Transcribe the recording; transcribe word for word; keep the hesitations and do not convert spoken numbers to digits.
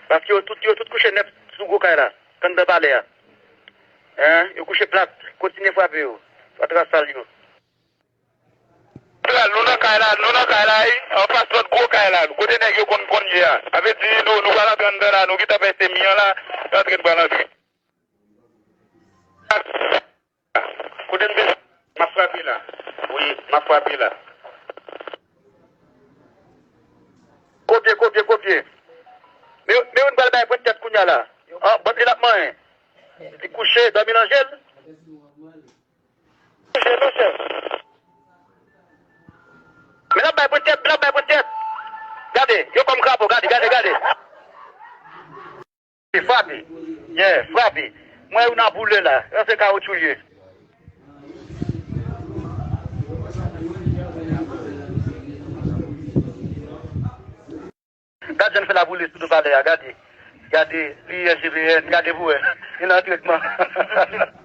Paske yo tout, yo tout kouche nèt sou gwo kay la, k anndan palè a. Hein? Yo kouche plat, kontinye frape yo. Fatra sal yo. Santral, nou nan kay la, nou nan kay la, wi, anfas lòt gwo kay la, kote nèg yo konn, konn ye a. Sa vle di, nou, nou pral antre anndan la, nou gentan fè semi an la, nou antre, nou pral antre. Kote m te, m ap frape la. Wi, m ap frape la. Kopye, kopye, kopye. Men, men youn pral bay pwent tèt kounye a la. An, bòt li l ap manyen. Li kouche, dòmi nan je l. Kouche, non, chèf. Men l ap bay pwent tèt, men l ap bay pwent tèt. Gade, yo kòm krapo, gade, gade, gade. Frape. Yeah, frape. Mwen, youn ap boule la. Sa se kawotchou l ye. Gad jan l fè l ap boule sou do palè a, gade. Gade, li ye G V N, gade pou wè. Li nan tretman.